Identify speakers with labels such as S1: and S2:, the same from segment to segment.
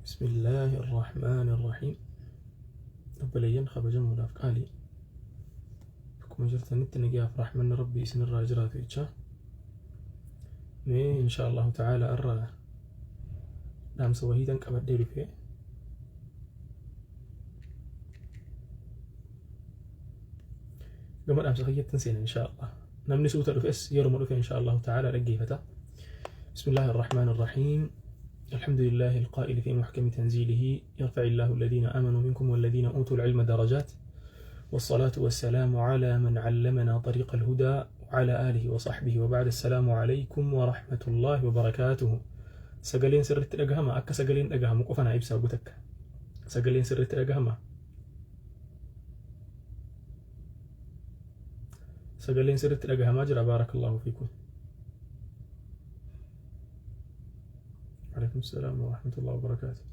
S1: بسم الله الرحمن الرحيم. Obboleeyyan kabajamoodhaaf qaalii, akkuma jirtanitti nagayaaf rahmanni Rabbii isinirraa jiraatu jecha. Mee insha Allahu ta'ala irra dhaamsa wahiitan qabadhee dhufe. Gama dhaamsa kiyyattin seena insha Allah. Namni suuta dhufes yeruma dhufe insha Allahu ta'ala dhaggeeffata. بسم الله الرحمن الرحيم. الحمد لله القائل في محكم تنزيله: يرفع الله الذين آمنوا منكم والذين أوتوا العلم درجات، والصلاة والسلام على من علمنا طريق الهدى وعلى آله وصحبه، وبعد. السلام عليكم ورحمة الله وبركاته. Sagaleen sirriitti dhagahama? Akka sagaleen dhagahamu qofa naa ibsaa gutakka. Sagaleen sirriitti dhagahama? Sagaleen sirriitti dhagahamaa jira? بارك الله فيكم. عليكم السلام ورحمة الله وبركاته.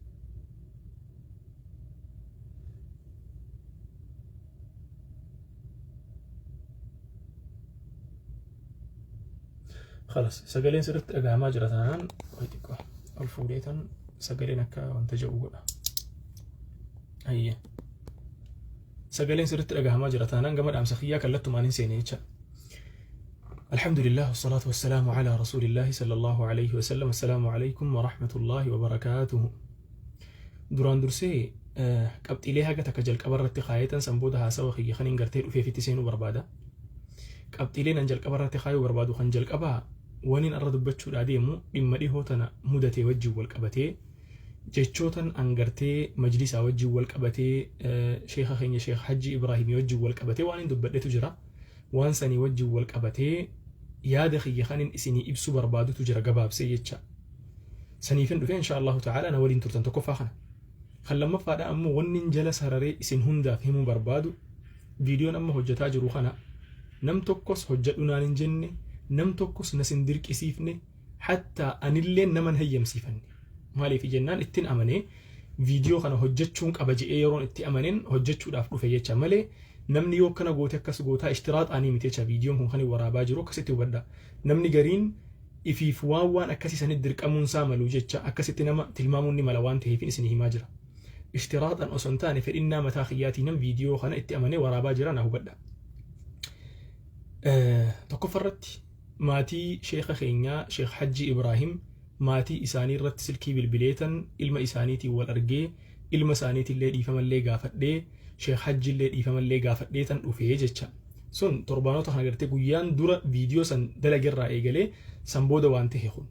S1: خلاص, sagaleen sirriitti dhagahamaa jira taanaan way xiqqoo ol fuudheetan sagaleen akka wanta jedhu godha. Ayyee. Sagaleen sirriitti dhagahamaa jira taanaan gama dhaamsa kiyyaa kallattumaan hin seene jecha. الحمد لله والصلاة والسلام على رسول الله صلى الله عليه وسلم. السلام عليكم ورحمة الله وبركاته. Duraan dursee qabxiilee haga takka jalqaba irratti kaayetan san booda haasawa kiyya kan hin gartee dhufeefitti seenuu barbaada. Qabxiileen an jalqaba irratti kaayuu barbaadu kan jalqabaa, waniin irra dubbachuudhaa deemu dhimma dhihoo tana mudatee wajjin wal qabatee, jechootan an gartee majlisaa wajjin wal qabatee, sheekha keenya Sheekh Hajji Ibraahimii wajjin wal qabatee waan hin dubbadhetu jira. Waan sanii wajjin wal qabatee yaada kiyya kanin isinii ibsuu barbaadutu jira gabaabsee jecha. Saniifin dhufee, insha Allahu ta'ala na waliin turtan tokkoffaa kana. Kan lammaffaadha ammoo, wanni jala sararee isin hundaaf himuu barbaadu, viidiyoon amma hojjetaa jiru kana nam tokkos hojjedhu naan hin jenne, nam tokkos na sin dirqisiifne, hattaa anillee naman hayyamsiifanne. Maaliif jennaan, ittiin amanee viidiyoo kana hojjechuun qaba je'ee yeroon itti amaneen hojjechuudhaaf dhufe jecha malee, namni yoo akkana goote akkas gootaa ishtiraaxaanii miti jecha. Viidiyoon kun kan waraabaa jiru akkasitti hubadha. Namni gariin ifiif waan akkasii sanitti dirqamuun isaa malu jecha akkasitti nama tilmaamuun ni mala waan ta'eef isin himaa jira. Ishtiraaxan osoo hin taane fedhinnaa mataa kiyyaatii nam viidiyoo kana itti amanee waraabaa jira, na hubadha. Tokkoffarratti maatii sheeka keenyaa Sheekh Hajji Ibraahim, maatii isaanii irratti silkii bilbileetan ilma isaaniitiin wal argee, ilma isaaniitillee dhiifamallee gaafadhee, Sheekh Hajjiillee dhiifamallee gaafadheetan dhufee jecha. Sun torbaanota kana gartee guyyaan dura viidiyoo san dalagerraa eegalee san booda waan ta'e kun.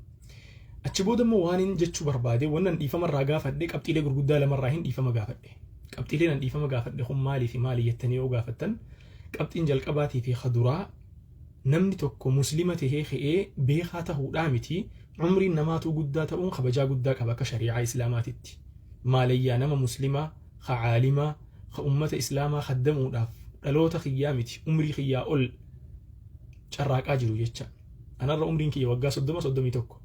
S1: Achi booda immoo waan hin jechuu barbaade, wannan dhiifamarraa gaafadhe qabxiilee gurguddaa lamarraa hin dhiifama gaafadhe. Qabxiileen an dhiifama gaafadhe kun maalii fi maali jettanii yoo gaafattan, qabxiin jalqabaatii fi kaduraa, namni tokko muslima tahee ka'ee beekaa tahuudhaa miti, umriin namaatuu guddaa ta'uun kabajaa guddaa qaba akka shari'aa islaamaatitti. Maalayyaa nama muslimaa ka caalimaa ka ummata islaamaa kaddamuudhaaf dhaloota kiyyaa miti umrii kiyyaa ol carraaqaa jiru jecha. Anarra umriin kiyya waggaa 30, 31.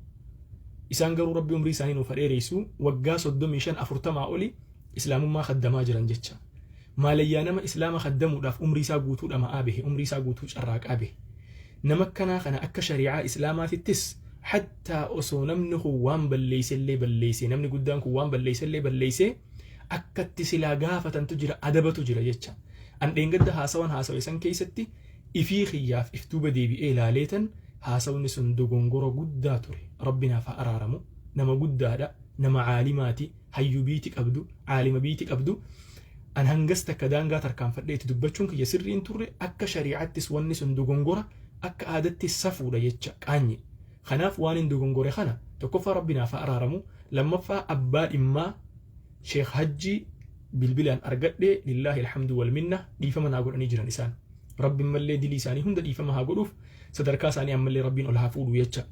S1: Isaan garuu Rabbi umrii isaanii nuuf dheeressu, waggaa 35, 40 oli islaamummaa kaddamaa jiran jecha. Maalayyaa nama islaama kaddamuudhaaf umrii isaa guutuu dhama'aa bahe, umrii isaa guutuu carraaqaa bahe. Nama akkanaa kana akka shari'aa islaamaatittis, hattaa osoo namni kun waan balleessellee balleesse, namni guddaan kun waan balleessellee balleesse, akkatti silaa gaafatantu jira, adabatu jira jecha. An dheengadda haasawan haasawe san keessatti ifii kiyyaaf if duuba deebi'ee ilaaleetan haasawni sun dogongora guddaa ture. Rabbi naaf haa araaramu. Nama guddaadha. Nama caalimaati. Hayyuu biiti qabdu. Caalima biiti qabdu. An hangas takka daangaa tarkaanfadhee itti dubbachuun kiyya sirriin turre. Akka shari'aattis wanni sun dogongora, akka aadattis safuudha jecha, qaanye. Kanaaf waan hin dogongore kana tokkoffaa Rabbi naaf haa araaramu, lammaffaa abbaa dhimmaa Sheekh Hajjii bilbilaan argadhe, لله الحمد والمنة, dhiifama naa godhanii jiran isaan. Rabbi mallee dilii isaanii hunda dhiifama haa godhuuf, sadarkaa isaanii ammallee Rabbiin ol haa fuudhu jecha.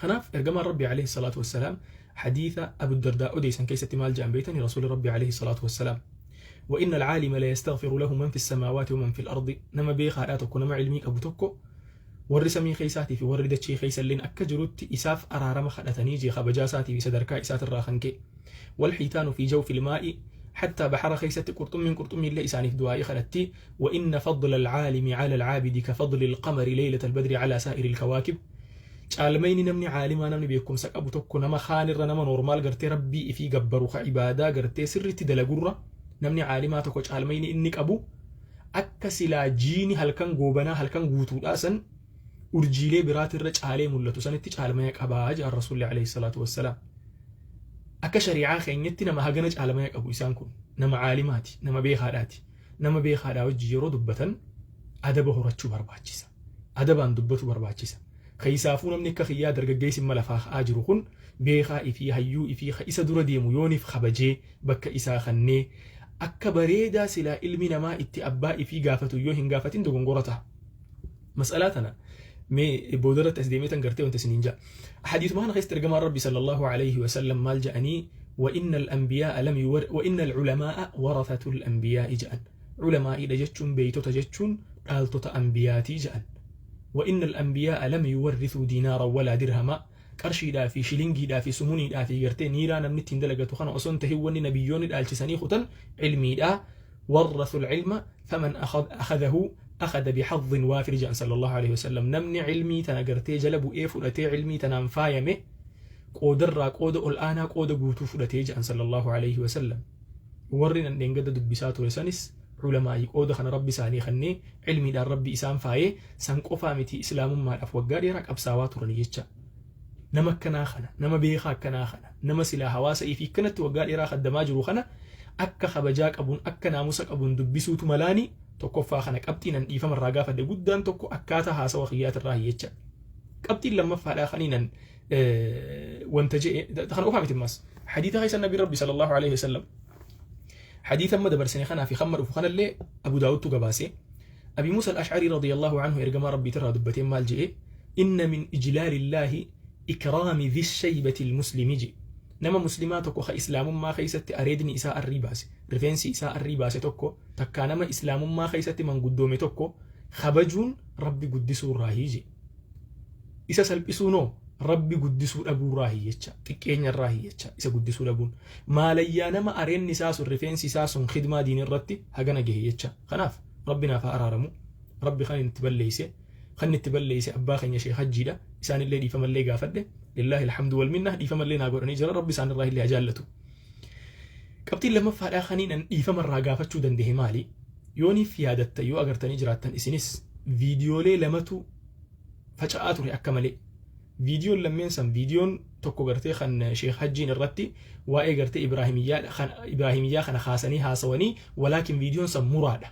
S1: Kanaaf ergamaan Rabbi عليه الصلاة والسلام hadiisa Abu Dardaa odeessan keessatti maal jedhan beektanii Rasuulli Rabbi عليه الصلاة والسلام? وإن العالم لا يستغفر له من في السماوات ومن في الأرض. Nama beekaadhaa tokko, nama ilmii qabu tokko, warri samii keessaatii fi warri dachee keessa illeen akka jirutti isaaf araarama kadhatanii jee, kabajaa isaatii fi sadarkaa isaatirraa kan ka'e. والحيتان في جوف الماء, حتى بحر keessatti qurxummiin qurxummiillee isaaniif du'aa'ii kadhatti. وإن فضل العالم على العابد كفضل القمر ليلة البدر على سائر الكواكب. Caalmayni namni caalimaa, namni beekumsa qabu tokko nama kaanirra, nama normal gartee rabbii ifii gabbaru ka ibaadaa gartee sirritti dalagurra, namni caalimaa tokko caalmayni inni qabu akka silaa jiini halkan goobanaa, halkan guutuudhaa san urjiilee biraatirra caalee mul'atu sanitti caalmaya qabaa jedhan Rasuulli alayhi salaatu wassalaam. Akka shari'aa keenyatti nama hagana caalmaya qabu isaan kun nama caalimaati, nama beekaadhaati. Nama beekaadhaa wajji yeroo dubbatan adaba horachuu barbaachisa. Adabaan dubbatu barbaachisa. Keessaafuu namni akka kiyyaa dargaggeessi imma lafaa ka'aa jiru kun beekaa ifii, hayyuu ifii ka isa dura deemu yooniif kabajee bakka isaa kannee akka bareedaa silaa ilmi namaa itti abbaa ifii gaafatu yoo hin gaafatin dogongora ta'a. Mas'alaa tana mee boodarratti as deemee tan gartee wanta isiniin ja'a. Hadiisuma kana keessatti ergamaan Rabbi sallallahu alayhi wa sallam maal ja'anii? وإن الأنبياء لم يور وإن العلماء ورثة الأنبياء ja'an. Culamaa'iidha jechuun, beeytota jechuun, dhaaltota anbiyaatii ja'an. وإن الأنبياء لم يورثوا دينارا ولا درهما. Qarshiidhaa fi shilingiidhaa fi sumuniidhaa fi gartee niiraa namni ittiin dalagatu kana osoo hin tahin, wanni nabiyyoonni dhaalchisanii kutan cilmiidhaa. ورثوا العلم فمن أخذه أخذ بحظ وافر جان صلى الله عليه وسلم. Namni cilmii tana gartee jala bu'ee fudhatee cilmii tanaan faayame qoodarraa qooda ol aanaa, qooda guutuu fudhatee jedhan صلى الله عليه وسلم. Warri nan dheengadda dubbisaa ture sanis culamaa'ii qooda kana rabbi isaanii kannee cilmiidhaan rabbi isaan faayee san qofaa miti, islaamummaadhaaf waggaa dheeraa qabsaawaa turan jecha. Nama akkanaa kana, nama beekaa akkanaa kana, nama silaa hawaasa ifii akkanatti waggaa dheeraa kaddamaa jiru kana akka kabajaa qabuun, akka naamusa qabuun dubbisuutu malaani. Tokkoffaa kana qabxiin an dhiifama irraa gaafadhe guddaan tokko akkaataa haasawa kiyyaatirraa jecha. Qabxiin lammaffaadhaa kaniinan wanta je'e kana qofaa miti. Ammas hadiisa keessa nabi rabbi صلى الله عليه وسلم, hadiisa amma dabarsine kanaa fi hamma dhufu kanallee Abu Daawudtu gabaase. Abi Muusa al-Ash'ari رضي الله عنه ergamaa rabbiitirraa dubbateen maal je'e? إن من إجلال الله إكرام ذي الشيبة المسلم je'e. Nama muslimaa tokko ka islaamummaa keessatti areedni isaa arrii baase, rifeensi isaa arrii baase tokko takkaa, nama islaamummaa keessatti manguddoome tokko kabajuun rabbi guddisuu irraahii je. Isa salphisuunoo rabbi guddisuu dhabuu irraahii jecha, xiqqeenya irraahii jecha isa guddisuu dhabuun. Maalayyaa nama areenni isaa sun, rifeensi isaa sun khidmaa diin irratti hagana gahe jecha. Kanaaf rabbi naaf haa araaramu. Rabbi kan itti balleeyse, kan itti balleeyse abbaa keenya Sheekh Hajjiidha. Isaanillee dhiifamallee gaafadhe. لله الحمد والمنة, dhiifamallee naa godhanii jira. Rabbi isaan irraa illee haa jaallatu. Qabxiin lammaffaadhaa kaniin an dhiifama irraa gaafachuu danda'e maali? Yooniif yaadatta, yoo agartanii jiraattan isinis, viidiyoolee lamatu faca'aa ture akka malee. Viidiyoon lammeen san, viidiyoon tokko gartee kan Sheekh Hajjiin irratti waa'ee gartee Ibraahimiyyaa kana kaasanii haasawanii, walaakin viidiyoon san muraadha.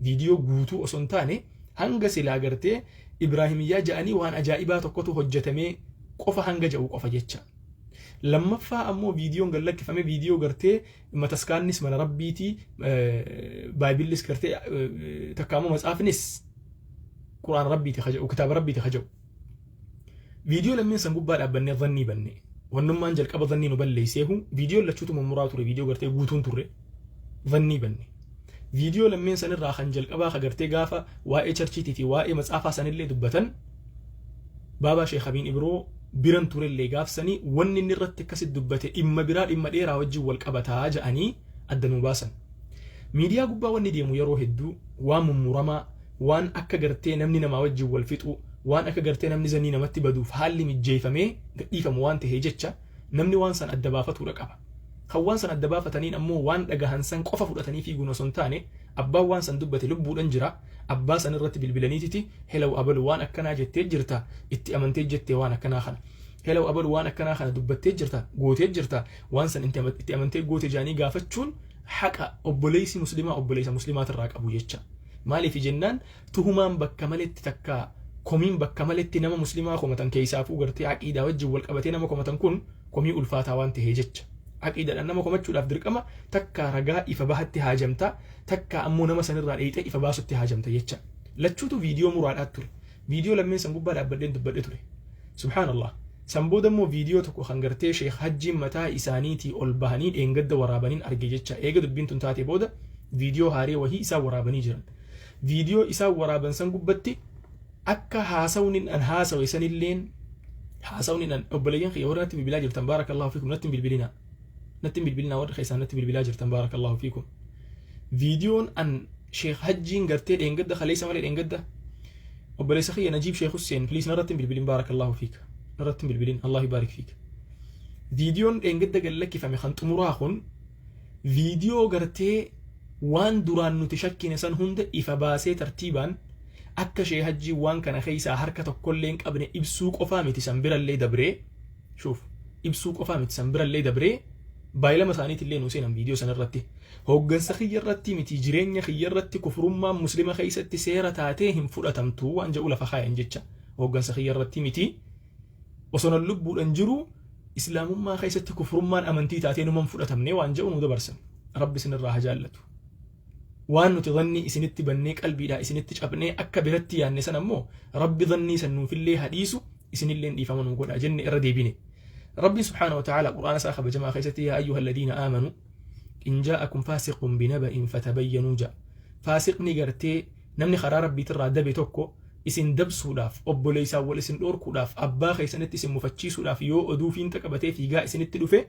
S1: Viidiyoo guutuu osoo hin taane hanga silaa gartee Ibraahimiyyaa ja'anii waan ajaa'ibaa tokkotu hojjetamee qofa hanga ja'u qofa jecha. Lammaffaa ammoo viidiyoon gad lakkifame viidiyoo gartee mataskaannis mana rabbiitii, baayibillis gartee takka ammoo matsaafnis quraan rabbiiti kaja'u, kitaaba rabbiiti kaja'u. Viidiyoo lammeen san gubbaa dhaabbannee dhannii banne. Wannummaan jalqaba dhannii nu balleesseehu viidiyoon lachuutu mummuraa ture, viidiyoo gartee guutuun turre dhannii banne. Viidiyoo lammeen sanirraa kan jalqabaa ka gartee gaafa waa'ee churchiitii fi waa'ee matsaafaa sanillee dubbatan, baabaa Sheekh Abiin Ibroo biran turellee gaafsanii wanni inni irratti akkasitti dubbate dhimma biraa, dhimma dheeraa wajjin wal qabataa ja'anii adda nuu baasan. Miidiyaa gubbaa wanni deemu yeroo hedduu waan mummuramaa, waan akka gartee namni namaa wajjin wal fixu, waan akka gartee namni zannii namatti baduuf haalli mijjeeffamee gadhiifamu waan ta'ee jecha namni waan san adda baafatuudha qaba. Kan waan san adda baafataniin ammoo waan dhagahan san qofa fudhatanii fiiguun osoo hin taane, abbaan waan san dubbate lubbuudhan jira. Abbaa san irratti bilbilaniititi, "Helaw, abalu waan akkanaa jettee jirta, itti amantee jettee waan akkanaa kana. Helaw, abalu waan akkanaa kana dubbattee jirta, gootee jirta, waan san itti amantee goote?" jaanii gaafachuun haqa obboleessi muslimaa obboleessa muslimaatirraa qabu jecha. Maaliif jennaan, tuhumaan bakka maletti takka komiin bakka maletti nama muslimaa komatan, keessaafuu gartee aqiidaa wajjin wal qabatee nama komatan kun komii ulfaataa waan ta'ee jecha. Aqiidaadhaan nama komachuudhaaf dirqama takka ragaa ifa bahatti haajamta, takka ammoo nama sanirraa dheeyxee ifa baasutti haajamta jecha. Lachuutu viidiyoo muraadhaat ture. Viidiyoo lammeen san gubbaa dhaabbadheen dubbadhe ture. Subhaanallah. San booda immoo viidiyoo tokko kan gartee Sheekh Hajjiin mataa isaaniitii ol bahanii dheengadda waraabaniin arge jecha. Eega dubbiin tun taate booda viidiyoo haaree wahii isaan waraabanii jiran. Viidiyoo isaan waraaban san gubbatti akka haasawni an haasawe sanilleen haasawni an, obboleeyyan kiyya warra natti bilbilaa jirtan, بارك الله فيكم, natti hin bilbilinaa. Natti hin bilbilinaa warri keessaan natti bilbilaa jirtan, بارك الله فيكم. Viidiyoon an Sheekh Hajjiin gartee dheengadda, kaleessa malee dheengadda, obboleessa kiyya Najiib Sheekh Hussein, please narratti hin bilbilin, بارك الله فيك. Irratti hin bilbilin. Allah yubaarik fiik. Viidiyoon dheengadda gad lakkifame kan xumuraa kun viidiyoo gartee waan duraan nuti shakkine san hunda ifa baasee tartiibaan akka Sheeh Hajjiin waan kana keessaa harka tokkollee hin qabne ibsuu qofaa miti, san birallee dabree, shuuf, ibsuu qofaa miti, san birallee dabree baay'ilama isaaniitillee nuu seenan. Viidiyoo san irratti hooggansa kiyya irratti miti, jireenya kiyya irratti kufrummaan muslima keessatti seera taatee hin fudhatamtu waan jedhu lafa kaayan jecha. Hooggansa kiyya irratti miti, osoo nan lubbuudhan jiru islaamummaa keessatti kufrummaan amantii taatee numan fudhatamne waan jedhu nu dabarsan. Rabbi isinirraa haa jaallatu. Waan nuti dhannii isinitti bannee, qalbiidhaa isinitti cabnee akka biratti yaanne san ammoo Rabbi dhannii san nuufillee haa dhiisu, isinillee dhiifama nuu godha jenne irra deebine. Rabbiin subhaanahu wa ta'ala qur'aana isaa kabajamaa keessatti "Yaa ayyuha alladhiina aamanu in jaa'akum faasiqun binaba'in fatabayyanuu" ja'a. Faasiqni gartee namni karaa Rabbiitirraa dabe tokko isin dabsuudhaaf, obboleessaan wal isin dhoorkuudhaaf, abbaa keessanitti isin mufachiisuudhaaf yoo oduu fiinxa qabatee fiigaa isinitti dhufe,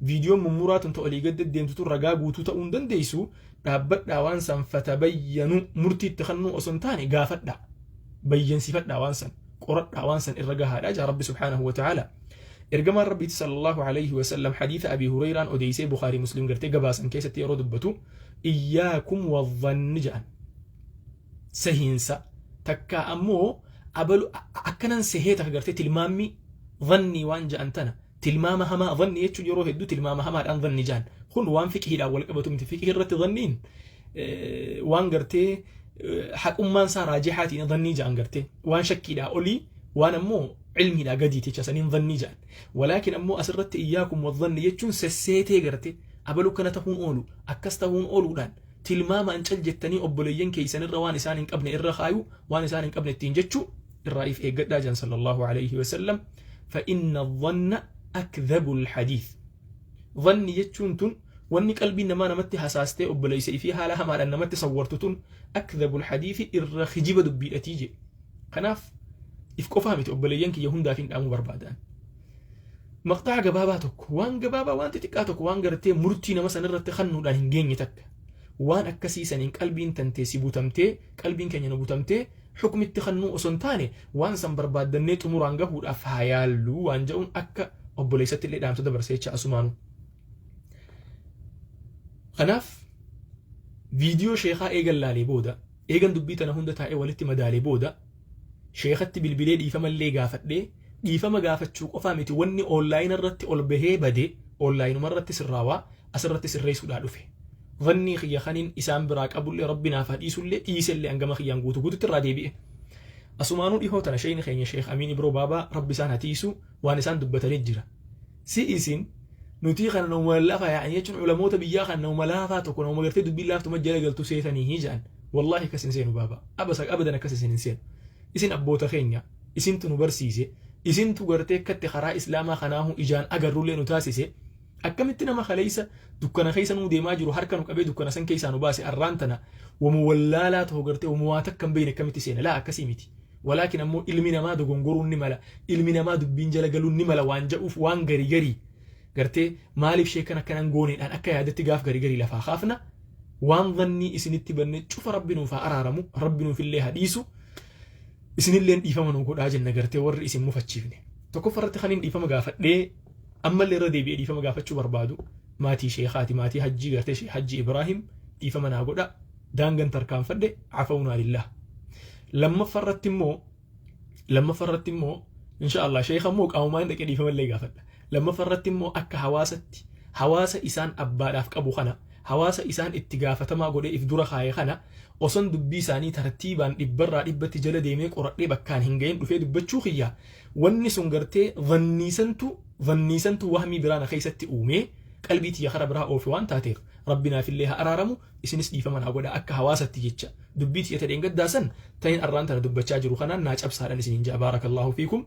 S1: viidiyoon mummuraa tun olii gad deddeemtu tun ragaa guutuu ta'uu hin dandeessu. Dhaabbadhaa, waan san fatabayyanu, murtii itti kennuu osoo hin taane gaafadhaa, bayyansifadhaa, waan san qoradhaa, waan san irra gahaadha jaa Rabbi subhaanahu wa ta'ala. Ergamaan Rabbiiti sallallahu alayhi wa sallam hadiisa Abi Hurayraan odeysee, Bukaarii Muslim gartee gabaasan keessatti yeroo dubbatu, "Iyyaakum wadhanni" jedhan. Sehiinsa takka ammoo abalu akkanan sehee takka gartee tilmaammi dhannii waan jedhan tana, tilmaama hamaa. Dhanni jechuun yeroo hedduu tilmaama hamaadhaan dhanni jedhan. Kun waan fiqihiidhaan wal qabatu miti. Fiqihii irratti dhanniin waan gartee haqummaan isaa raajihaatiin dhannii jedhan, gartee waan shakkiidhaa olii, waan ammoo ilmiidhaa gadiiti jecha saniin dhannii jedhan. Walaakin ammoo asirratti "iyyaakum wadhanni" jechuun sesseetee gartee abalu kana ta'uun oolu, akkas ta'uun ooluudhaan tilmaamaan cal jettanii obboleeyyan keessanirra waan isaan hin qabne irra kaayu, waan isaan hin qabne ittiin jechuu irraa if eeggadhaa jedhan sallallahu alayhi wasallam. "فإن الظن أكذب الحديث." Dhanni jechuun tun wanni qalbiin namaa namatti hasaastee obboleessa ifii haala hamaadhaan namatti sawwartu tun أكذب الحديث, irra kijiba dubbiidhatii je. Kanaaf if qofaa miti, obboleeyyan kiyya hundaaf hin dhaamuu barbaadan. Maqxaa gabaabaa tokko, waan gabaabaa, waan xixiqqaa tokko, waan gartee murtii nama sanirratti kannuudhaan hin geenye takka, waan akkasii saniin qalbiin tantee si butamtee, qalbiin keenya nu butamtee hukmitti kannuu osoo hin taane, waan san barbaaddannee xumuraan gahuudhaaf haa yaalluu waan jedhuun akka obboleessatti illee dhaamsa dabarsee jecha asumaanu. Kanaaf viidiyoo sheekaa eegan laalee booda, eegan dubbii tana hunda taa'ee walitti madaalee booda, sheekatti bilbilee dhiifamallee gaafadhee, dhiifama gaafachuu qofaa miti, wanni online irratti ol bahee bade onlineuma irratti sirraawaa asirratti sirreessuudhaa dhufe. Dhannii kiyya kaniin isaan biraa qabullee Rabbi naaf haa dhiisullee, dhiisellee hangama kiyyaan guutuu guututti irraa deebi'e. Asumaanuu dhihoo tana sheeyni keenya Sheekh Amiin Ibroo Baabaa, Rabbi isaan haa tiisu, waan isaan dubbatanii jira. Si isin nutii kana nama lafa yaa'an jechuun ulamoota biyyaa kan nama laafaa tokko, nama gartee dubbiin laaftuma jala galtu seetanii hi jedhan. Wallaahi akkas hin seenu baaba. Abasa abadan akkas isin hin seenu. Isin abboota keenya, isintu nu barsiise, isintu gartee akkatti karaa islaamaa kanaahu ijaan agarrullee nu taasise. Akkamitti nama kaleessa dukkana keessa nuu deemaa jiru, harka nu qabee dukkana san keessaa nu baase, arraan tana wamu wallaalaa ta'u gartee wamu waa takka hin beekne akkamitti seena? Laa, akkasii miti. Walaakin ammoo ilmi namaa dogongoruun ni mala, ilmi namaa dubbiin jala galuun ni mala waan jedhuuf, waan garii garii gartee maaliif sheekan akkanan gooneedhaan akka yaadatti gaaf garii garii lafaa kaafna. Waan dhannii isinitti banne cufa Rabbi nuuf haa araaramu, Rabbi nuuf illee haa dhiisu, isinilleen dhiifama nu godhaa jenna gartee warri isin mufachiifne. Tokkoffaa irratti kan hin dhiifama gaafadhee ammallee irra deebi'ee dhiifama gaafachuu barbaadu maatii sheekaati, maatii Hajjii gartee Sheekh Hajji Ibraahim, dhiifama naa godha, daangan tarkaanfadhe, عفونا لله. Lammaffaa irratti immoo insha Allah sheeka immoo qaamumaan dhaqee dhiifama illee gaafadha. Lammaffaa irratti immoo akka hawaasatti hawaasa isaan abbaadhaaf qabu kana, hawaasa isaan itti gaafatamaa godhee if dura kaaye kana, oson dubbii isaanii tartiibaan dhibbarraa dhibbatti jala deemee qoradhee bakkaan hin gahin dhufee dubbachuu kiyya, wanni sun gartee dhanniisantu wahmii biraa na keessatti uumee qalbii tiyya kara biraa oofe waan taateef, Rabbi naafillee haa araaramu, isinis dhiifama naa godha akka hawaasatti jecha. Dubbii tiyya tadheen gaddaasan ta'in arraan tana dubbachaa jiru kanaan naa cabsaadhan isiniin ja'a. Baarakallahu fiikum.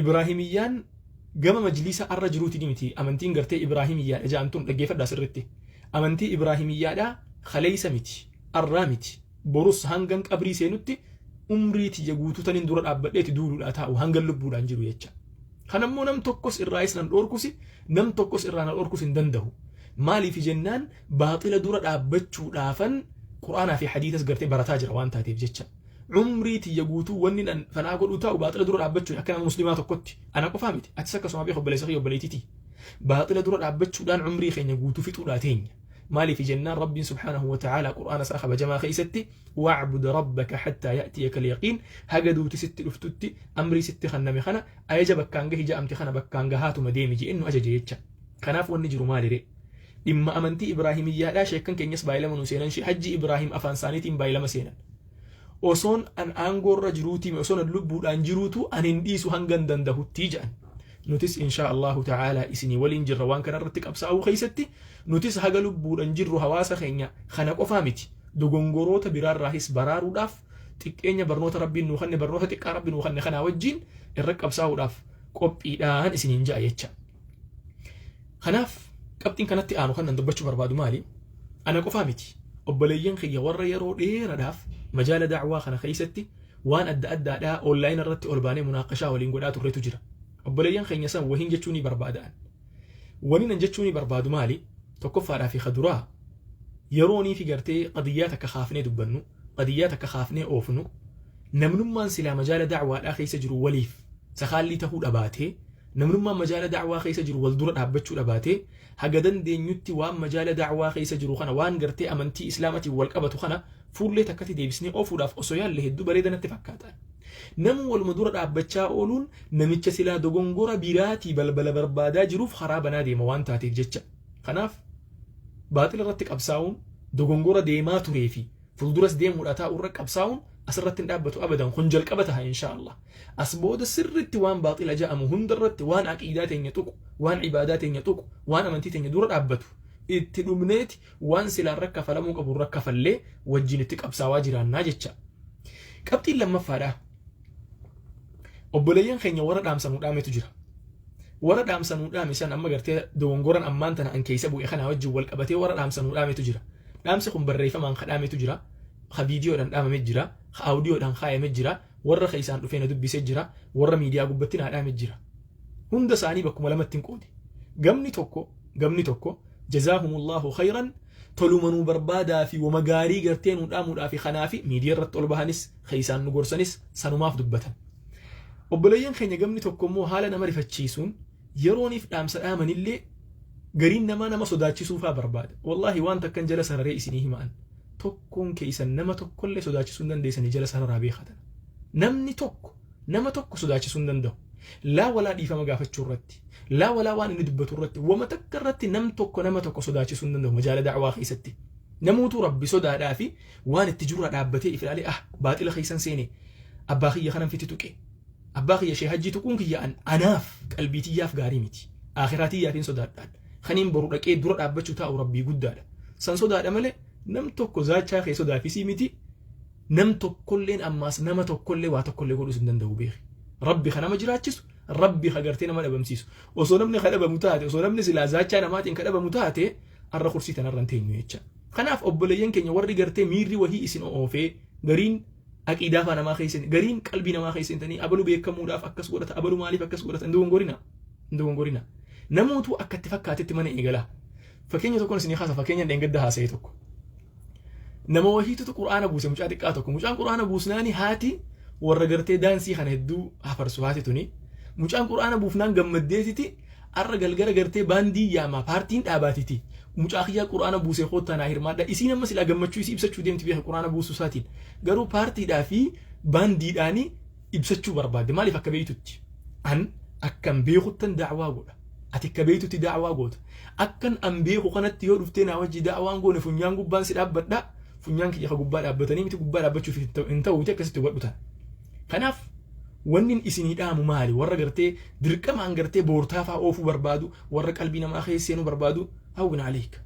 S1: Ibraahimiyyaan gama majliisa arra jiruuti miti. Amantiin gartee Ibraahimiyyaadha ja'amtuun, dhaggeeffadhaa sirritti, amantii Ibraahimiyyaadha kaleeysa miti, arraa miti, borus hangan qabrii seenutti umrii tiyya guutuu taniin dura dhaabbadheeti duuluudhaa taa'u hangan lubbuudhaan jiru jecha. Kanammoo nam tokkos irraayis nan dhoorkusi, nam tokkos irraa na dhoorkus hin danda'u. Maaliif jennaan, baaxila dura dhaabbachuudhaafan quraanaa fi hadiisas gartee barataa jira waan taateef jecha. Umrii tiyya guutuu wanni an fanaa godhuu taa'u baaxila dura dhaabbachuun akka nama muslimaa tokkotti. Ana qofaa miti. Atis akkasuma beeku obboleessa kiyya obboleettiitii. Baaxila dura dhaabbachuudhaan umrii keenya guutuu fixuudhaa teenya. Maaliif jennaan Rabbiin subhaanahu wa ta'aalaa Qur'aana isaa kabajamaa keessatti wa'bud rabbaka hattaa ya'tiyaka al-yaqiin haga duuti sitti dhuftutti amrii sitti kenname kana ajaja bakkaan gahi ja'amte kana bakkaan gahaatuma deemi je'een nu ajaje jecha. Kanaaf wanni jiru maalire? Dhimma amantii Ibraahimiyyaadhaa sheekkan keenyas baay'ilama nu seenan Hajji Ibraahim afaan isaaniitiin baay'ilama seenan. Osoon an aangoorra jiruutii osoon an lubbuudhaan jiruutu an hin dhiisu hangan dandahuttii jedhan. Nutis inshaa Allahu ta'aalaa isinii waliin jirra waan kanarratti qabsaa'uu keessatti nutis haga lubbuudhaan jirru hawaasa keenya kana qofaa miti dogongoroota biraarraahis baraaruudhaaf xiqqeenya barnoota rabbiin nuu kenne barnoota xiqqaa rabbi nuu kenne kanaa wajjin irra qabsaa'uudhaaf qophiidhaan isiniin ja'a jecha. Kanaaf qabxiin kanatti aanu kan nan dubbachuu barbaadu maali? Ana qofaa miti. Obboleeyyan kiyya warra yeroo dheeraadhaaf majaala da'waa kana keessatti waan adda addaadhaa online irratti ol baanee munaaqashaa waliin godhaa turretu jira. Obboleeyyan keenya san wahiin jechuu ni barbaada'an. Waniin an jechuu ni barbaadu maali? Tokkoffaadhaa fi kaduraa yeroonii fi gartee qadiyyaa takka kaafnee dubbannu, qadiyyaa takka kaafnee oofnu, namnummaan silaa majaala da'waadhaa keessa jiru waliif sakaallii tahuu dhabaatee, namnummaan majaala da'waa keessa jiru wal dura dhaabbachuu dhabaatee, haga dandeenyutti waan majaala da'waa keessa jiru kana waan gartee amantii islaamatiin wal qabatu kana fuullee takkatti deebisnee oofuudhaaf osoo yaalle hedduu bareeda natti fakkaata. Namu waluma dura dhaabbachaa ooluun namicha silaa dogongora biraatii balbala barbaadaa jiruuf karaa banaa deema waan taateef jecha. Kanaaf baaxila irratti qabsaa'uun dogongora deemaa turee fi fuulduras deemuudha taa'u irra qabsaa'uun asirratti hin dhaabbatu abadan kun jalqaba taha insha Allah. As booda sirritti waan baaxila ja'amu hundarratti waan aqiidaa teenya tuqu, waan ibaadaa teenya tuqu, waan amantii teenya dura dhaabbatu itti dhumneeti waan silaa irra kafalamuu qabu irra kafallee wajjin itti qabsaawaa jiraannaa jecha. Qabxiin lammaffaadha. Obboleeyyan keenya warra dhaamsa nuu dhaametu jira. Warra dhaamsa nuu dhaame san amma gartee dogongoran ammaan tana an keessa bu'e kanaa wajjin wal qabatee warra dhaamsa nuu dhaametu jira. Dhaamsi kun barreeffamaan ka dhaametu jira. Ka viidiyoodhaan dhaamame jira. Ka aawudiyoodhaan kaayame jira. Warra keessaan dhufee na dubbisee jira. Warra miidiyaa gubbatti naa dhaame jira. Hunda isaanii bakkuma lamatti hin qoode. Gamni tokko jazaahumullahu khayran toluma nuu barbaadaa fi wama gaarii gartee nuu dhaamuudhaa fi kanaa fi miidiyaa irratti ol bahanis keessaan nu gorsanis sanumaaf dubbatan. Obboleeyyan keenya gamni tokko immoo haala nama rifachiisuun yerooniif dhaamsa dhaamanillee gariin namaa nama sodaachisuufaa barbaada. Wallaahi waan takkan jala sararee isinii hima'an. Tokkoon keessan nama tokkollee sodaachisuu hin dandeessanii jala sararaa beekatan. Namni tokko nama tokko sodaachisuu hin danda'u. Laa walaa dhiifama gaafachuu irratti, laa walaa waan inni dubbatu irratti, wama takka irratti nam tokko nama tokko sodaachisuu hin danda'u majaala da'waa keessatti. Namoota rabbi sodaadhaa fi waan itti jirurra dhaabbatee if ilaalee ah baaxila keessan seene abbaa kiyya kanan fiti tuqe. Abbaa kiyya shee hajjii tuquun kiyya an anaaf qalbii tiyyaaf gaarii miti. Akhiraa tiyyaaf hin sodaadhaan. Kaniin boru dhaqee dura dhaabbachuu taa'u rabbii guddaadha. San sodaadha malee nam tokko zaachaa kee sodaafisii miti. Nam tokkolleen ammaas nama tokkollee waa tokkollee godhuus hin danda'u beeki. Rabbi ka nama jiraachisu, rabbi ka gartee nama dhabamsiisu. Osoo namni ka dhabamu taate, osoo namni silaa zaachaa namaatiin ka dhabamu taate, arra kursii tanarra hin teenyu jecha. Kanaaf obboleeyyan keenya warri gartee miirri wahii isin oofee gariin aqiidaa faa namaa keessa gariin qalbii namaa keessa hintanii abalu beekamuudhaaf akkas godhata abalu maaliif akkas godhata hin dogongorina hin dogongorina. Namootu akka itti fakkaatetti mana eegalaa. Fakkeenya tokkoon isinii kaasa fakkeenya dheengadda haasa'e tokko. Nama wahiitutu qur'aana buuse mucaa xiqqaa tokko. Mucaan qur'aana buusnaani haati warra gartee daansii kana hedduu hafarsu haati tuni. Mucaan qur'aana buufnaan gammaddeetiti arra galgala gartee baandii yaamaa paartiin dhaabaatiti. Mucaa kiyyaa qur'aana buusee koottaa naa hirmaadha. Isiin amma silaa gammachuu isii ibsachuu deemti beeka qur'aana buusuu isaatiin. Garuu paartiidhaa fi baandiidhaani ibsachuu barbaadde. Maaliif akka beeytutti? An akkan beekuttan da'waa godha. Ati akka beeytutti da'waa goota. Akkan an beeku kanatti yoo dhuftee naa wajji da'waan goone funyaan gubbaan si dhaabbadha. Funyaan kiyya ka gubbaa dhaabbatanii miti gubbaa dhaabbachuuf hin ta'uuti akkasitti hubadhu tan. Kanaaf wanni isinii dhaamu maali? Warra gartee dirqamaan gartee boortaa fa'aa oofuu barbaadu, warra qalbii namaa keessa seenuu barbaadu, hawwin aleeka.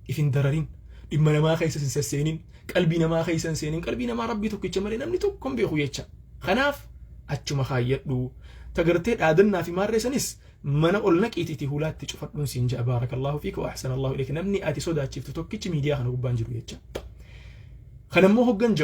S1: If hin dararin. Dhimma namaa keessa hin sasseenin. Qalbii namaa keessa hin seenin. Qalbii namaa rabbii tokkicha malee namni tokko hin beeku jecha. Kanaaf achuma kaayyadhu. Tagartee dhaadannaa fi maarree sanis mana ol naqiitiiti hulaatti cufadhuun siin ja'a baarakallahu fiika wa ahsanallahu ilayka namni ati sodaachiftu tokkichi miidiyaa kana gubbaan jiru jecha. Kanammoo hoggan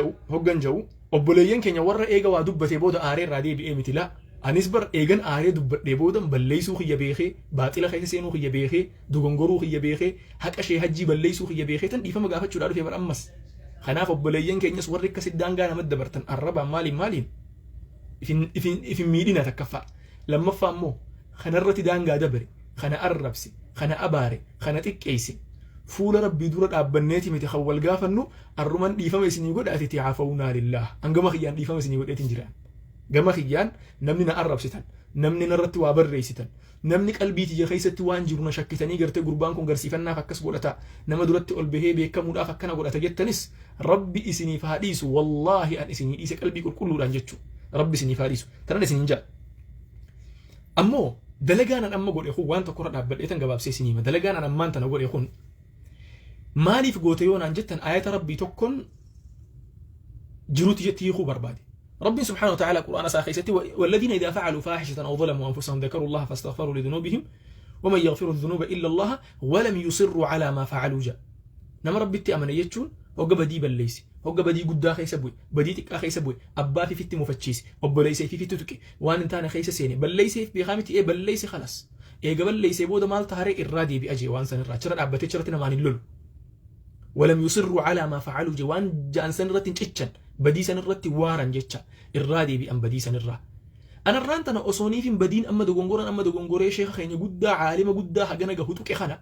S1: ja'u obboleeyyan keenya warra eega waa dubbatee booda aaree irraa deebi'ee miti laa anis bar eegan aaree dubbadhee booda balleessuu kiyya beekee baaxila keessa seenuu kiyya beekee dogongoruu kiyya beekee haqa shee hajjii balleessuu kiyya beekee tan dhiifama gaafachuudhaa dhufee bar ammas. Kanaaf obboleeyyan keenyas warri akkasitti daangaa namatti dabartan arrabaan maaliin maaliin ifin miidhina takkaffaa. Lammaffaa immoo kanarratti daangaa dabare, kana arrabse, kana abaare, kana xiqqeesse, fuula Rabbii dura dhaabbanneeti miti kan wal gaafannu. Arruman dhiifama isinii godha ati عفونا لله. Hangama kiyyaan dhiifama isinii godheetiin jiraan. Gama kiyyaan namni na arrabsitan, namni narratti waa barreessitan, namni qalbii tiyya keessatti waan jiru na shakkitanii gartee gurbaan kun garsiifannaaf akkas godhata, nama duratti ol bahee beekamuudhaaf akkana godhata jettanis, Rabbi isiniif haa dhiisu. Wallaahi an isinii dhiise qalbii qulqulluudhaan jechuu. Rabbi isiniif haa dhiisu. Tanan isiniin jedha. Ammoo dalagaan an amma godhe kun waan tokkorra dhaabbadhee tan gabaabsee isinii hima. Dalagaan an ammaan tana godhe kun maaliif goote yoo naan jettan, ayata Rabbii tokkoon jiruuti jetti hiikuu barbaade. ربي سبحانه وتعالى قرآن ساخيستي: والذين إذا فعلوا فاحشة أو ظلموا أنفسهم ذكروا الله فاستغفروا لذنوبهم ومن يغفر الذنوب إلا الله ولم يصروا على ما فعلوا. جاء nama Rabbitti amane jechuun hogga badii balleeyse, hogga badii guddaa keessa bu'e, badii xiqqaa keessa bu'e, abbaa fifitti mufachiise, obboleessa fifitti tuqe, waan hin taane keessa seene, balleeyseef beekaa miti ee balleeyse, خلاص eega balleeysee booda maal taharee irraa deebi'a jee. Waan san irraa achirra dhaabbatee achirratti namaan hin lolu. ولم يصروا على ما فعلوا jee. Waan ja'an san irratti hin cichan, badii san irratti waaran jecha irraa deebi'an badii san irraa. Anarraan tana osooniif hin badiin amma dogongoran amma dogongoree sheeka keenya guddaa, caalima guddaa hagana gahu tuqe kana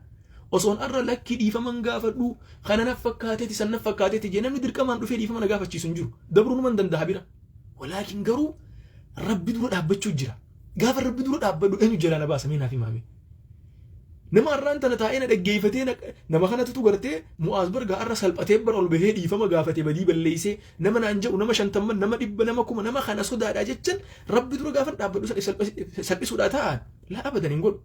S1: osoon arra lakkii dhiifaman gaafadhu, kana naf fakkaateeti, san naf fakkaateeti jee, namni dirqamaan dhufee dhiifama na gaafachiisu hin jiru. Dabruu numan danda'a bira. ولكن garuu Rabbi dura dhaabbachuu jira. Gaafa Rabbi dura dhaabbadhu eenyu jalaa na baasa? Mee naaf himaame. Nama har'aan tana taa'ee na dhaggeeffatee nama kanatutu gartee Mu'aaz bargaa har'a salphatee bara ol bahee dhiifama gaafatee badii balleessee nama naan jedhu, nama 50n, nama 100, nama 1000, nama kana sodaadhaa jechan Rabbi dura gaafa dhaabbadhu salphisuudhaa ta'an laa abadan hin godhu.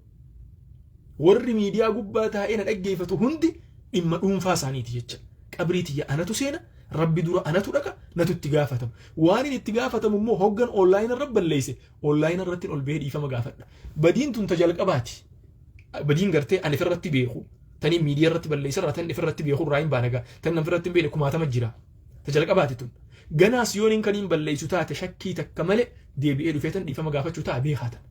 S1: Warri miidiyaa gubbaa taa'ee na dhaggeeffatu hundi dhimma dhuunfaa isaaniiti jecha. Qabrii tiyya anatu seena, Rabbi dura anatu dhaqa, natu itti gaafatama. Waan inni itti gaafatamu immoo hoggan online irra balleesse online irratti ol bahee dhiifama gaafadha. Badiin tun ta jalqabaati. Badiin gartee ani ifirratti beeku. Tanii miidiyaa irratti balleessa irraa tan ifirratti beeku irraa hin baanagaa. Tan ifirratti hin beekne kumaatama jira. Ta jalqabaati tun. Ganaas yoon hin kaniin balleessu taate shakkii takka malee deebi'ee dhufee tan dhiifama gaafachuu ta'a beekaa tan.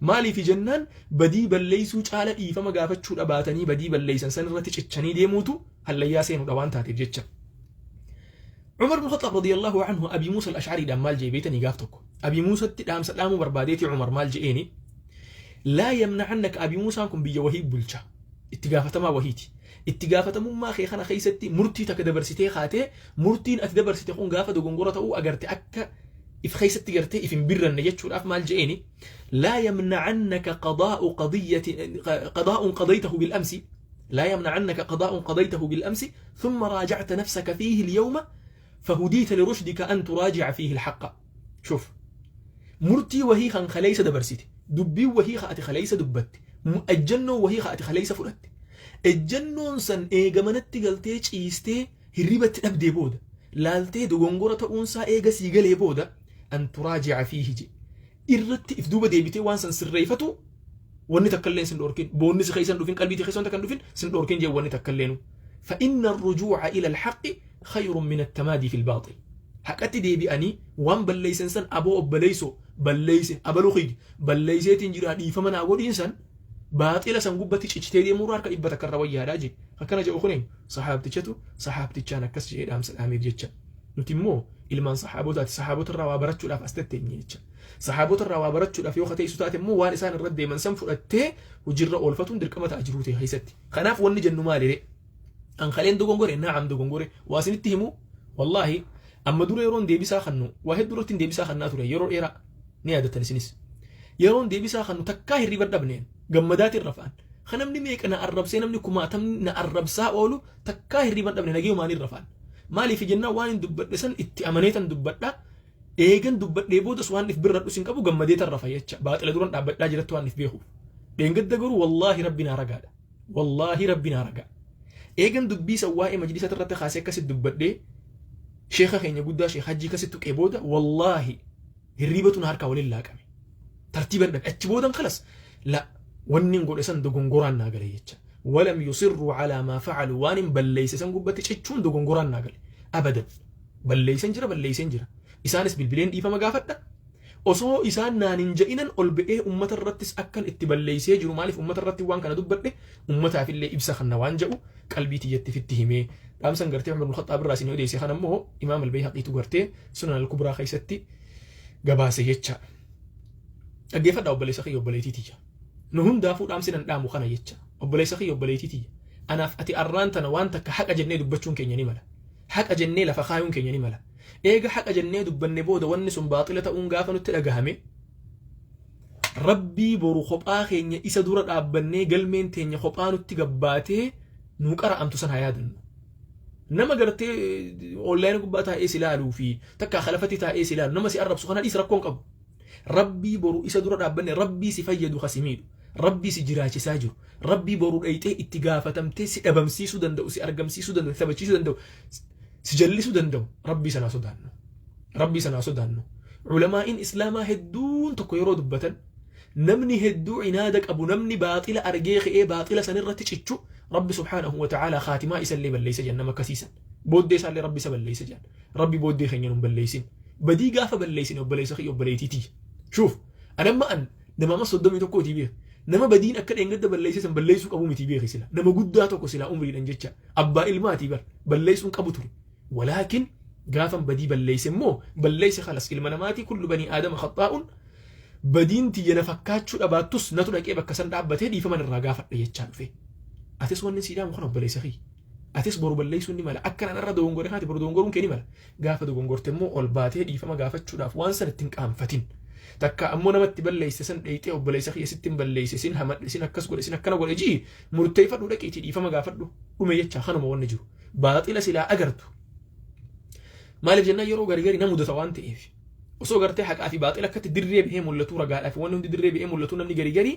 S1: Maaliif jennaan, badii balleessuu caala dhiifama gaafachuu dhabaatanii badii balleessan san irratti cichanii deemuutu hallayyaa seenuudha waan taateef jecha. Umar bin Khattaab رضي الله عنه Abi Muusa al-Ash'ariidhaan maal jee beetanii? Gaaf tokko Abi Muusatti dhaamsa dhaamuu barbaadeeti Umar maal je'eeni? لا يمنعنك. Abi Muusaan kun biyya wahii bulcha, itti gaafatamaa wahiiti. Itti gaafatamummaa kee kana keessatti murtii takka dabarsitee kaatee, murtiin ati dabarsite kun gaafa dogongora ta'uu agarte akka if keessatti gartee if hin birranne jechuudhaaf maal je'eeni? لا يمنعنك قضاء قضية قضاء قضيته بالأمس، لا يمنعنك قضاء قضيته بالأمس ثم راجعت نفسك فيه اليوم فهديت لرشدك أن تراجع فيه الحق. شوف، murtii wahii kan kaleessa dabarsite, dubbii wahii ka ati kaleessa dubbatte, ejjennoo wahii ka ati kaleessa fudhatte, ejjennoon san eega manatti galtee ciistee hirribatti dhabdee booda laaltee dogongora ta'uunsaa eega sii galee booda أن تراجع فيه je irratti if duuba deebitee waan san sirreeffatu wanni takka illee sin dhorkin, boonni si keessan dhufin, qalbii keessan takka dhufin sin dhorkin jee wanni takka illee. فإن الرجوع إلى الحق خير من التمادي في الباطل. Haqatti deebi'anii waan balleeysan san, aboo obboleeyso balleeyse, abaluu kiyya balleeyseetiin jira, dhiifama naa godhiin san, baaxila san gubbatti cichitee deemuu harka 100 irra wayyaadhaa je. Akkana jedhu kun sahaabtichatu sahaabtichaan akkas jedhee dhaamsa dhaameef jecha. Nuti immoo ilmaan sahaabotaati, sahaabota irraa waa barachuudhaaf as tetteenye jecha. Sahaabota irraa waa barachuudhaaf yoo kateessu taate immoo waan isaan irra deeman san fudhattee hojiirra oolfatuun dirqama ta'a jiruu ta'e keessatti. Kanaaf wanni jennu maali? An kaleen dogongore, نعم dogongore. Waa isinitti himu, wallaahi amma dura yeroon deebisaa kannu waa hedduu irratti deebisaa kannaa ture yeroo dheeraa, ni yaadattan isinis. Yeroon deebisaa kannu takkaa hirriba dhabneen gammadaatiin rafaan. Kan namni meeqa na arrabsee, namni kumaatamni na arrabsaa oolu, takkaa hirriba dhabne, nagee rafaan. Maaliif jennaan, waan hin dubbadhe san itti amaneetan dubbadha. Eegan dubbadhee boodas waan if birradhu sin qabu, gammadeetan rafa jecha. Baaxila duran dhaabbadhaa jiratti waan if beekuuf. Dheengadda garuu wallaahi Rabbi naa ragaadha. Wallaahi Rabbi naa ragaa. Eegan dubbii san waa'ee majlisa irratti kaasee akkasitti dubbadhee sheeka keenya guddaa Sheekh Hajjii akkasitti tuqee booda wallaahi hirribatu na harkaa waliin laaqame. Tartiiban dhabe. Achi boodan خلاص la wanni hin godhe san dogongoraan naa gale jecha. ولم يصروا على ما فعلوا. Waan hin balleeyse san gubbatti cichuun dogongoraan naa gale. Abadan. Balleeysan jira, balleeysan jira. Isaanis bilbileen dhiifama gaafadha. Osoo isaan naan hin ja'inan ol ba'ee ummata irrattis akkan itti balleeysee jiru, maaliif ummata irratti waan kana dubbadhe, ummataafillee ibsa kanna waan ja'u qalbii tiyyatti fitti himee dhaamsan gartee Umar ibn Khaxaab irraa isin odeesse kana immoo Imaam Al-Bayhaqiitu gartee Sunan Al-Kubraa keessatti gabaase jecha. Dhaggeeffadhaa, obboleessa kiyya, obboleettii tiyya. Nu hundaafuu dhaamsi nan dhaamu kana jecha. Obboleessa kiyya, obboleettii tiyya. Anaaf ati arraan tana waan takka haqa jennee dubbachuun keenya ni mala. Haqa jennee lafa kaayuun keenya ni mala. Eega haqa jennee dubbanne booda wanni sun baaxila ta'uun gaafa nutti dhagahame, Rabbii boru kophaa keenya isa dura dhaabbannee galmeen teenya kophaa nutti gabbaatee nuu qara'amtu san haa yaadannu. Nama gartee online gubbaa taa'ee si ilaaluu fi takka khalafatti taa'ee si ilaalu, nama si arrabsu kana dhiis, rakkoon qabu. Rabbii boru isa dura dhaabbanne, Rabbii si fayyadu ka si miidhu, Rabbii si jiraachisaa jiru, Rabbii boru dhayxee itti gaafatamtee si dhabamsiisuu danda'u, si argamsiisuu danda'u, si taphachiisuu danda'u, si jallisuu danda'u, Rabbii sanaa sodaannu. Rabbii sanaa sodaannu. Ulamaa'iin Islaamaa hedduun tokko yeroo dubbatan, namni hedduu inaada qabu, namni baaxila argee ka'ee baaxila sanirratti cichu, Rabbi subhaanahu wa ta'aalaa khaatimaa isallee balleessa jedhan nama akkasiisan. Booddee isaallee Rabbi isa balleessa jedhan. Rabbi booddee keenya nun balleessin. Badii gaafa balleessine, obboleessa kiyya, obboleettii tiyya. Shuuf, anamma an nama amma 31ti beek. Nama badiin akka dheengadda balleesse san balleessuu qabu miti beeki sila. Nama guddaa tokko silaa umriidhan jecha. Abbaa ilmaatii bar balleessuun qabu ture. Walaakin gaafan badii balleesse immoo balleesse, khalas, ilma namaatii, kullu banii aadama khaxaa'un. Badiin tiyya na fakkaachuu dhabaattus natu dhaqee bakka san dhaabbatee dhiifama irraa gaafadha jechaa dhufe. Atis wanni sii dhaamu kana, obboleessa kiyya. Atis boru balleessuun ni mala. Akka nan irra dogongore kanatti boru dogongoruun kee ni mala. Gaafa dogongorte immoo ol baatee dhiifama gaafachuudhaaf waan san ittiin qaanfatin. Takka ammoo namatti balleesse san dheeyxee, obboleessa kiyya, sitti hin balleesse, sin hamadhe, sin akkas godhe, sin akkana godhe jii murteeffadhu, dhaqiitii dhiifama gaafadhu, dhume jecha. Kanuma wanni jiru. Baaxila silaa agartu. Maaliif jennaan, yeroo garii garii na mudata waan ta'eef. Osoo gartee haqaa fi baaxila akkatti dirree bahee mul'atu, ragaadhaa fi wanni hundi dirree bahee mul'atu, namni garii garii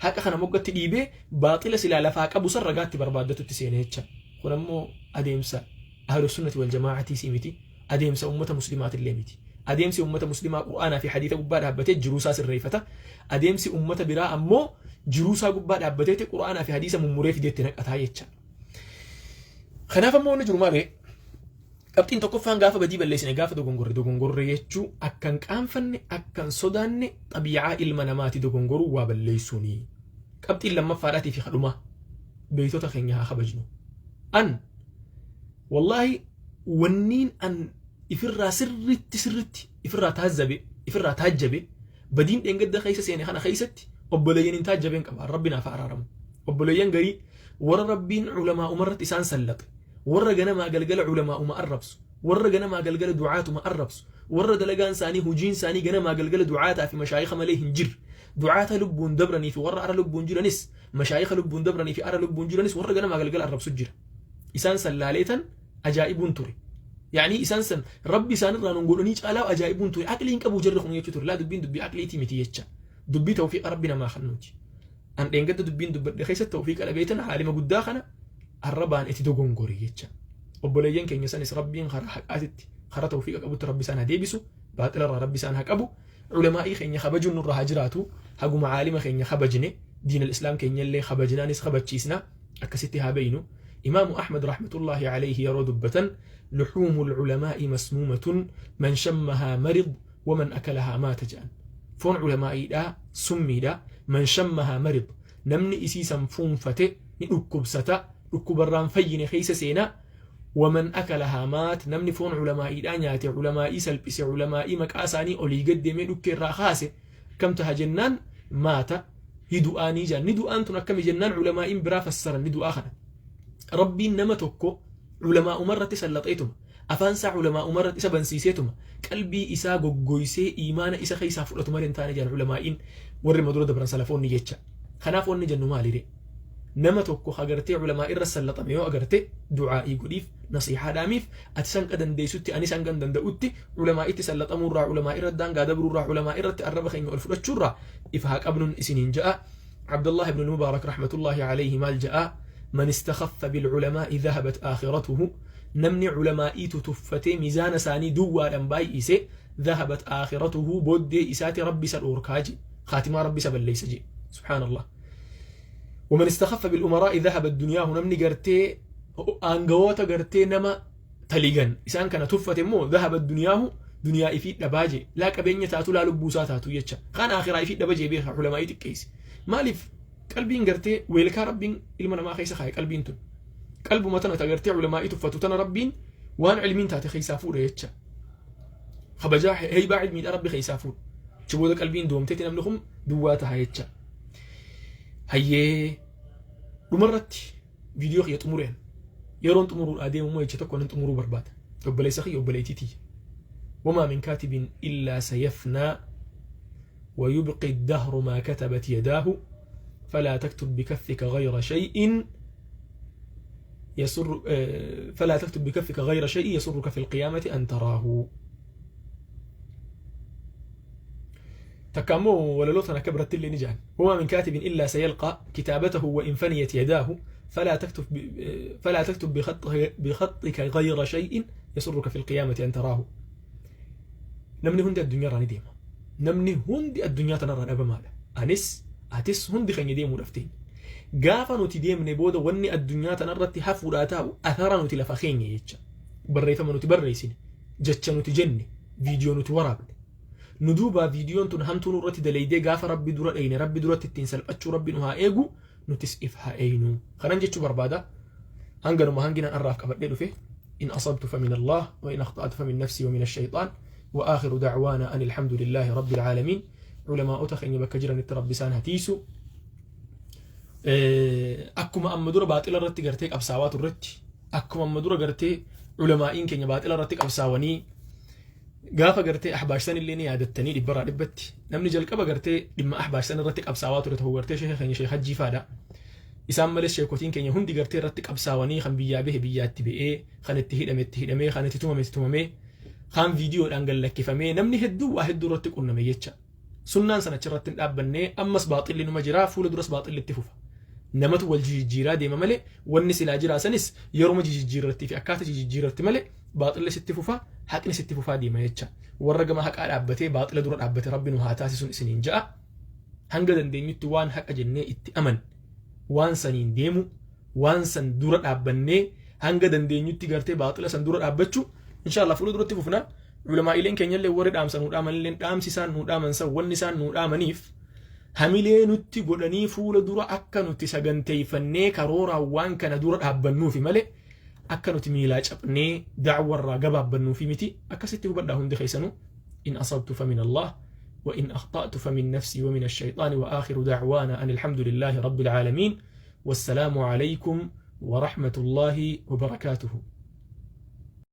S1: haqa kana moggatti dhiibee baaxila silaa lafaa qabu san ragaatti barbaaddatutti seene jecha. Kun ammoo adeemsa ahlu sunnati wal jamaa'atiis miti. Adeemsa ummata muslimaatillee miti. Adeemsi ummata muslimaa Qur'aanaa fi hadiisa gubbaa dhaabbatee jiruusaa sirreeffata. Adeemsi ummata biraa ammoo jiruusaa gubbaa dhaabbateeti Qur'aanaa fi hadiisa mummuree fideetti naqataa jecha. Kanaaf ammoo wanni jiru maali? Qabxiin tokkoffaan, gaafa badii balleessine, gaafa dogongorre, dogongorre jechuu akka hin qaanfanne, akka hin sodaanne, xabiicaa ilma namaati dogongoruu, waa balleessuuni. Qabxiin lammaffaadhaatii fi kadhumaa, beektota keenya haa kabajnu. An wallaahi wanniin an ifirraa sirritti sirritti ifirraa taazzabe, ifirraa taajjabe, badiin dheengadda keessa seene kana keessatti obboleeyyan hin taajjabeen qaba, Rabbi naaf araaramu. Obboleeyyan garii warra Rabbiin culamaa umarratti isaan sallaxe, warra ganamaa galgala culamaa'uma arrabsu, warra ganamaa galgala du'aatuma arrabsu, warra dalagaan isaanii, hojiin isaanii ganamaa galgala du'aataa fi mashaayika malee hin jirre, du'aata lubbuun dabranii fi warra ara lubbuun jiranis, mashaayika lubbuun dabranii fi ara lubbuun jiranis warra ganamaa galgala arrabsu jira. Isaan san laaleetan ajaa'ibuun ture. Yaani isaan san Rabbi isaanirraa nun godhanii caalaa ajaa'ibuun ture. Aqlii hin qabu jarri kun jechuu ture. Laa, dubbiin dubbii aqliitii miti jecha. Dubbii tawfiiqa Rabbi namaa kennuuti. An dheengadda dubbiin dubbadhe keessatti tawfiiqa dhabeetan haalima guddaa kana arrabaan itti dogongore jecha. Obboleeyyan keenya sanis Rabbiin karaa haqaatitti, karaa tawfiiqa qabutti Rabbi isaan haa deebisu, baaxila irraa Rabbi isaan haa qabu. Ulamaa'ii keenya kabajuun nurra haa jiraatu. Haguma aalima keenya kabajne diinal islaam keenya illee kabajnaanis kabachiisna, akkasitti haa beeynu. Imaamu Ahmad rahmatullahi alayhi yeroo dubbatan, luhuumul ulamaa'i masmuumatun, man shammahaa marid waman akalahaa maata jedhan. Foon ulamaa'iidhaa summiidha. Man shammahaa marid, namni isii san fuunfate ni dhukkubsata, dhukkubarraan fayyine keessa seenaa. Waman akalahaa maat, namni foon ulamaa'iidhaa nyaate, ulamaa'ii salphise, ulamaa'ii maqaa isaanii olii gad deemee dhukkee irraa kaase akkam taha jennaan, maata, ni du'aanii jedhan. Ni du'aan tun akkami jennaan, ulamaa'iin biraa fassaran ni du'aa kana. Rabbiin nama tokko ulamaa'uma irratti sallaxeetuma, afaan isaa ulamaa'uma irratti isa bansiiseetuma, qalbii isaa goggoysee iimaana isa keessaa fudhatu malee hin taane jedhan ulamaa'iin warri madura dabran, salafoonni jecha. Kanaaf wanni jennu maalire? Nama tokko agartee ulamaa irra sallaxame yoo agarte, du'aa'ii godhiif, nasiihaa dhaamiif. Ati san dandeessutti, ani san kan danda'utti, ulamaa itti sallaxamuurraa, ulamaa irra daangaa dabruurraa, ulamaa irratti arraba keenya ol fudhachuurraa ifa haa qabnuun isiniin ja'a. Abdullah ibn Mubarak rahmatullahi alayhi maal ja'a? Man istakhaffa bilculamaa'i dhahabat aakhiratuhu. Namni culamaa'iitu tuffatee mizaana isaanii duwwaadhaan baay'ise, dhahabat aakhiratuhu, booddee isaati Rabbi isa dhoorkaa je, khaatimaa Rabbi isa balleessa je. Subhaanallah. ومن استخف بالأمراء ذهبت دنياه. Namni gartee aangawoota gartee nama taligan isaan kana tuffate immoo ذهبت دنياه. Duniyaa ifii dhabaa jee laa qabeenya taatu laa lubbuu isaa taatu jecha kaan akhiraa ifii dhaba jee beeka ulamaa'ii xiqqeesse. Maaliif qalbiin gartee weelkaa Rabbiin ilma namaa keessa kaaye qalbiin tun. Qalbuma tana ta gartee ulamaa'ii tuffatu tana Rabbiin waan ilmiin taate keessaa fuudha jecha. Kabajaa heybaa ilmiidha Rabbi keessaa fuudha. Achi booda qalbiin doomteeti namni kun duwwaa taha jecha. Hayyee dhumarratti viidiyoo kiyya xumureen yeroon xumuruudhaa deemu immoo jecha tokko nan xumuruu barbaada. Obboleessa kiyya obboleettii tiyya. Wamaa min kaatibin illaa sayafnaa ويبقي الدهر ما كتبت يداه فلا تكتب بكفك غير شيء يسر فلا تكتب بكفك غير شيء يسرك في القيامة أن تراه. تكامو ولا لوتنا كبرت اللي نجان وما من كاتب إلا سيلقى كتابته وإن فنيت يداه فلا تكتب بخطك غير شيء يسرك في القيامة أن تراه. Namni hundi addunyaa irraa ni deema. Namni hundi addunyaa tanarraa dhabamaadha. Anis atis hundi keenya deemuudhaaf teenya. Gaafa nuti deemne booda wanni addunyaa tanarratti hafuudhaa taa'u athara nuti lafa keenya jecha. Barreeffama nuti barreessine, jecha nuti jenne, viidiyoo nuti waraabne. Nu duubaa viidiyoon tun hamtuu nurratti daleeydee gaafa Rabbi dura dheyne Rabbi duratti ittiin salphachuu Rabbi nu haa eegu nutis if haa eeynu. Kanan jechuu barbaada. Hanganuma hanginan arraaf qabadhee dhufe. إن أصبت فمن الله وإن أخطأت فمن نفسي ومن الشيطان وآخر دعوانا أن الحمد لله رب العالمين. علماء keenya bakka jiranitti Rabbi isaan haa tiisu. Akkuma amma dura baaxila irratti gartee qabsaawaa turretti akkuma amma dura gartee ulamaa'iin keenya baaxila irratti qabsaawanii gaafa gartee ahbaashsan illee ni yaadattanii dhibbarraa dhibbatti namni jalqaba gartee dhimma ahbaashsan irratti qabsaawaa ture ta'uu gartee sheekha keenya Sheekh Hajjii faadha. Isaan malees sheekotiin keenya hundi gartee irratti qabsaawanii kan biyyaa bahe biyyaatti ba'ee kan itti hidhame itti hidhamee kan itti tumame itti tumamee kaan viidiyoodhaan gad lakkifamee namni hedduu waa hedduu irratti qunname jecha. Sunnaan sana achirratti hin dhaabbannee ammas baaxilli numa jira fuula duras baaxilli itti fufa. Namatu wal jijjiiraa deema malee wanni silaa jiraa sanis yeruma jijjiirratti fi akkaata jijjiirratti malee baaxilli sitti fufa haqni sitti fufaa deema jecha. Warra gama haqaa dhaabbatee baaxila dura dhaabbate Rabbi nu haa taasisuun isiniin ja'a. Hanga dandeenyutti waan haqa jennee itti amanne waan saniin deemu waan san dura dhaabbannee hanga dandeenyutti gartee baaxila san dura dhaabbachuu inshallah fuula duratti fufna. Ulamaa'ileen keenyallee warri dhaamsa nuu dhaamanillee dhaamsi isaan nuu dhaaman san wanni isaan nuu dhaamaniif hamilee nutti godhanii fuula dura akka nuti saganteeffannee karooraan waan kana dura dhaabbannuufi malee akka nuti miilaa cabnee da'warraa gabaabbannuufi miti. Akkasitti hubadhaa hundi keessanuu. In asabtu famin Allah وإن أخطأت فمن نفسي ومن الشيطان وآخر دعوانا أن الحمد لله رب العالمين والسلام عليكم ورحمة الله وبركاته.